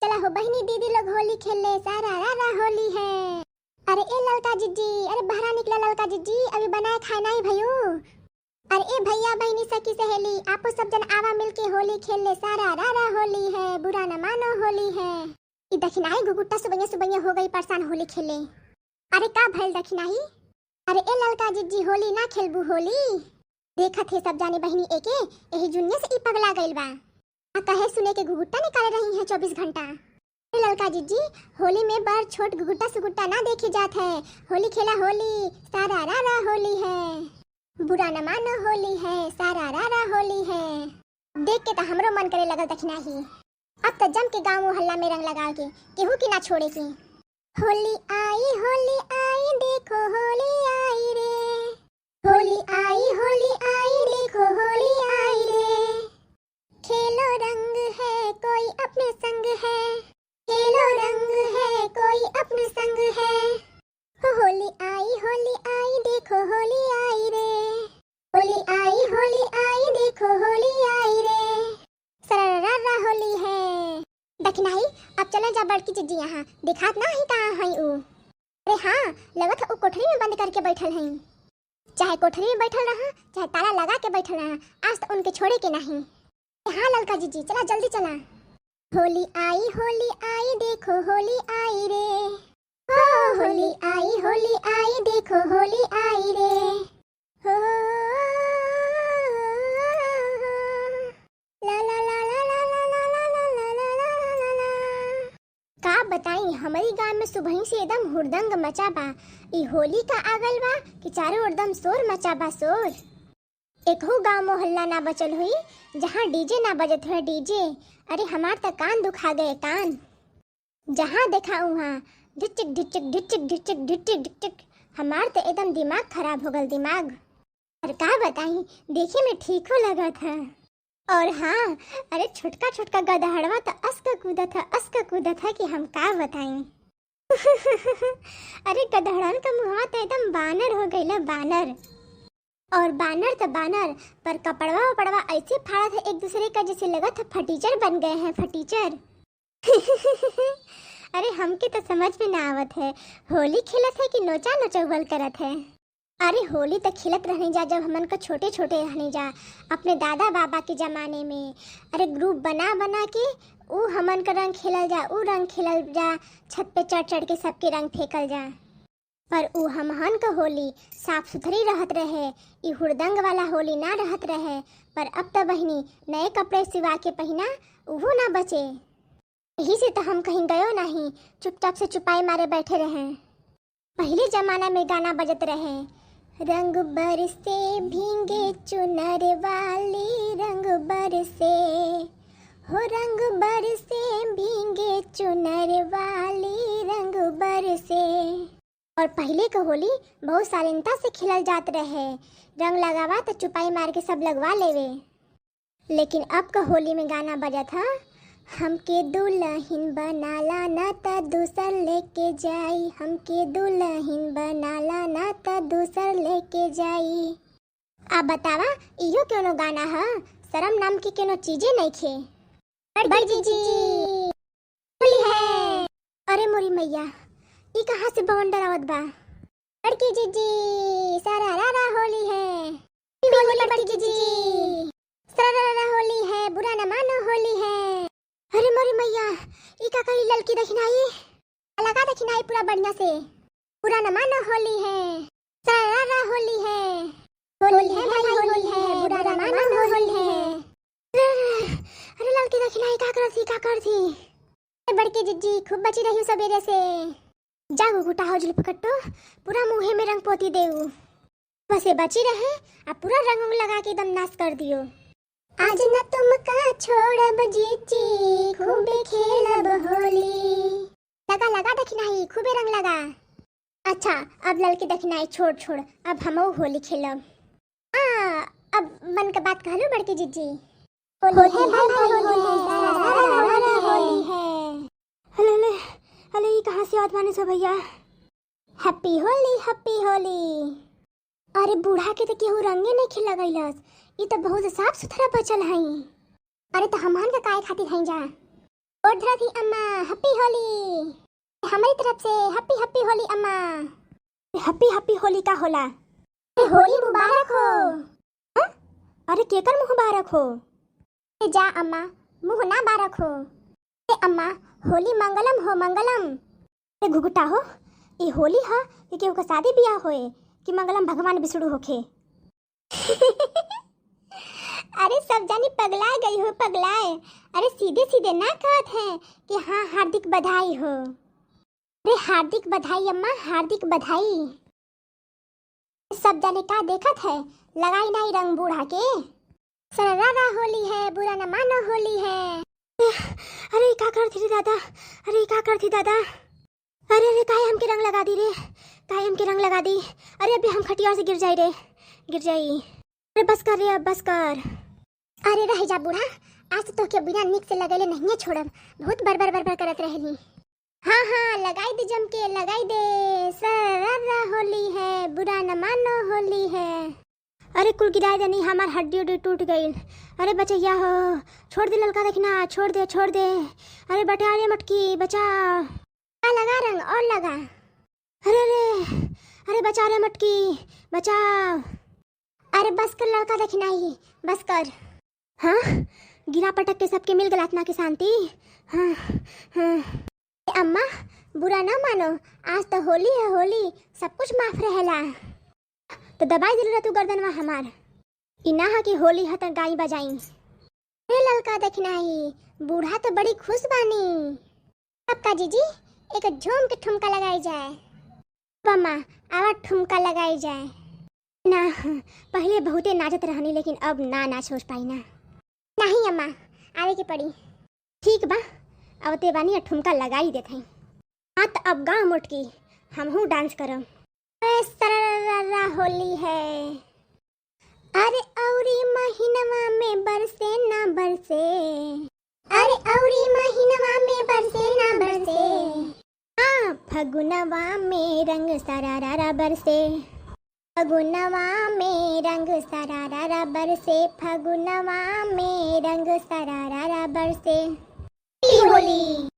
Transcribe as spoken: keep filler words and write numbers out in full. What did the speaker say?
चला हो बहिनी दीदी लोग होली खेल ले, सारा रा रा होली है। अरे ए ललका जिज्जी, अरे बहरा निकला ललका जिज्जी, अभी बनाए खाए नाहीं भयू। अरे ए भैया बहिनी सखी सहेली, आपो सब जन आवा मिलके होली खेल ले, सारा रा रा होली है, बुरा न मानो होली है। ई दखिनाई घुघुट्टा सुबैया सुबैया हो गई परेशान होली खेले। अरे का भइल दखिनाई? अरे ए ललका जिज्जी होली ना खेलबू होली? देखत हे सब जाने बहिनी एके, एही जुनिया से ई पगला गइल बा। आ कहे सुने के घुघुट्टा निकाले रही है चउबीस घंटा। अरे ललका जिज्जी, होली में बड़ छोट घुघुट्टा सुघुट्टा ना देखे जात है। होली खेला होली, सारा रा रा होली है। बुरा न मानो होली है, सारा रा रा होली है। देख के त हमरो मन करे लगल दखिनाही। अब त जम के गाँव मोहल्ला में रंग लगावे के, केहू के ना छोड़े के। होली आई, होली आई, देखो होली आई रे। होली आई, होली आई, देखो होली आई रे। खेलो रंग है कोई अपने संग है, खेलो रंग है कोई अपने संग है। हो होली आई, होली आई, देखो होली आई रे। होली आई, होली आई, देखो होली आई रे। सररररर होली है। दखिनाही, अब चले जा बड़की जिज्जी यहाँ, दिखात ना ही कहाँ हई ऊ। अरे हाँ, लगत है ऊ कोठरी में बंद करके बैठल हई। चाहे कोठरी में बैठल रहा, चाहे ताला लगा के बैठल रहा, आज त उनके छोड़े के नहीं। अरे हाँ ललका जिज्जी, चला जल्दी चला। होली आई, होली आई, देखो होली आई रे। हो होली आई, होली आई, देखो होली आई रे। हो ला ला ला ला। का बताई, हमरी गाँव में सुबही से एकदम हुड़दंग मचा बा। ई होली का आ गइल बा कि चारों ओर एकदम शोर मचा बा, शोर। एकहू गाँव मोहल्ला ना बचल हुई जहाँ डीजे ना बजत हुए, डीजे। अरे हमार त कान दुखा गए, कान। जहाँ देखा उहाँ ढिचिक ढिचिक ढिचिक ढिचिक ढिचिक ढिचिक। हमार त एकदम दिमाग खराब हो गल, दिमाग। और का बताई, देखे में ठीको लगत है। और हाँ, अरे छोटका छोटका गदहड़वा त असक कूदत है, असक कूदत है कि हम का बताई। अरे गदहड़न का मुँहवा त एकदम बानर हो गइल, बानर। और बानर त बानर, पर कपड़वा उपड़वा ऐसे फाड़त है एक दूसरे का, जैसे लगत है फटीचर बन गए हैं, फटीचर। अरे हमके त समझ में ना आवत है, होली खेलत है कि नोचा नोचौवल करत है। अरे होली त खेलत रहनी जा जब हमन का छोटे छोटे रहनी जा, अपने दादा बाबा के जमाने में। अरे group बना बना के ऊ हमन का रंग खेलल जा, ऊ रंग खेलल जा, छत पे चढ़ चढ़ के सबके रंग फेंकल जा। पर ऊ हमहन क होली साफ सुथरी रहत रहे, ई हुड़दंग वाला होली ना रहत रहे। पर अब त बहिनी नए कपड़े सिवा के पहिना, उहो ना बचे। यही से त हम कहीं गयो नहीं, चुपचाप से चुपाई मारे बैठे रहे। पहिले जमाना में गाना बजत रहे, रंग बरसे भींगे चुनर वाली, रंग बरसे, हो रंग बरसे भींगे चुनर वाली, रंग बरसे। और पहिले क होली बहुत शालीनता से खेलल जात रहे। रंग लगावा त चुपाई मार के सब लगवा लेवे। लेकिन अब क होली में गाना बजत ह, हमके दुलहिन बनाला ना त दूसर लेके जाई, हमके दुलहिन बनाला ना त दूसर लेके जाई। अब बतावा, इहो केनो गाना ह? शरम नाम की केनो चीजे नइखे। बड़की जिज्जी, होली है। अरे मोरी मैया, ई कहाँ से बवंडर आवत बा? बड़की जिज्जी, सारा रा रा होली है। Happy होली बड़की जिज्जी। सारा रा रा होली है, बुरा न मानो होली है। अरे मोरी मैया, ई का करी ललकी दखिनाई? लगा दखिनाई पूरा बढ़िया से। बुरा न मानो होली है। सारा रा रा होली है। होली है भाई, होली है, बुरा न मानो होली है। अरे ललकी दखिनाई का करत ही, का करत ही? ए बड़की जिज्जी, खूब बची रही सबेरे से। जा घुघुटा हो जुल्फ कट्टो, पूरा मुँहे में रंग पोती देऊ। बसे बची रहे, अब पूरा रंग उंग लगा के एकदम नाश कर दियो। आज न तुमका छोड़ब जिज्जी, खूबे खेलब होली। लगा, लगा दखिनाई, खूबे रंग लगा। अच्छा, अब ललकी दखिनाई छोड़, छोड़, अब हमहू होली खेलब। हाँ, अब मन क बात कहलू बड़की जिज्जी। होली है भाई, होली है, सारा रा रा होली है। अले, अले, अले, ई कहाँ से आवत बानी सब भैया? Happy होली, happy होली। अरे बूढ़ा के त केहू रंगे नइखे लगइलस, ई त बहुत साफ सुथरा बचल हई। अरे त हमहन का काहे खातिर हई जा? गोड़ धरत ही अम्मा, happy होली। हमरी तरफ से happy happy होली अम्मा। Happy happy होली का होला? ए, होली मुबारक हो। हाँ? अरे केकर मुँह बारक हो? ए जा अम्मा, मुँह ना बारक हो। ए अम्मा, होली मंगलम हो मंगलम। ए घुघुटा हो, ई होली ह कि केहू का शादी बियाह होए कि मंगलम भगवान विष्णु होखे? अरे सब जानी पगलाए गई हो पगलाए। अरे सीधे सीधे ना कहत हैं कि हाँ हार्दिक बधाई हो। अरे हार्दिक बधाई अम्मा, हार्दिक बधाई। सब जाने का देखत है, लगाई नाई रंग बूढ़ा के। सररारा होली है, बुरा न मानो होली है। अरे ई का करत ही दादा, अरे ई का करत ही दादा। अरे अरे काहे हमके रंग लगा दी रे, काहे हमके रंग लगा दी। अरे अभी हम खटिया से गिर जाई रे, गिर जाई। अरे बस कर रे, अब बस कर। अरे रह जा बूढ़ा, आज तो तोहके बिना निक से लगैले नहिये छोड़ब, बहुत बरबर बरबर करत रहली। हाँ हाँ लगाई दे जम के लगाई दे। सररारा होली है, बुरा न मानो होली है। अरे कुल गिराई देनी, हमार हड्डी उड्डी टूट गइल। अरे बचैया हो, छोड़ दे ललका दखिना, छोड़ दे छोड़ दे। अरे बचा रे मटकी, बचा। आ लगा रंग और लगा। अरे अरे, अरे बचा रे मटकी, बचाओ। अरे बस कर ललका दखिनाई, बस कर। हाँ, गिरा पटक के सबके मिल गल आत्मा के शांति। हाँ हाँ। ए अम्मा, बुरा ना मानो, आज तो होली है होली, सब कुछ माफ रहेला। तो दबाई दिल रह तू गर्दनवा हमार। ई ना ह कि होली ह त गाई बजाई। अरे ललका दखिनाई, बूढ़ा तो बड़ी खुश बानी। अब का जीजी, एक झूम के ठुमका लगाई जाए। अम्मा, आवा ठुमका लगाई जाए। ना, पहिले बहुते नाचत रहनी लेकिन अब ना नाच हो पाई ना। नहीं अम्मा, आवे के पड़ी। ठीक बा, अवते बानी आ ठुमका लगाई देत हई। हाँ त अब गाँव मोटकी, हमहू dance करम। ए सरररररा होली है। अरे औरी महीनवा में बरसे ना बरसे। अरे औरी महीनवा में बरसे ना बरसे। हाँ, फगुनवा में रंग सरारारा बरसे। फगुनवा में रंग सरारारा बरसे। फगुनवा में रंग सरारारा बरसे। होली।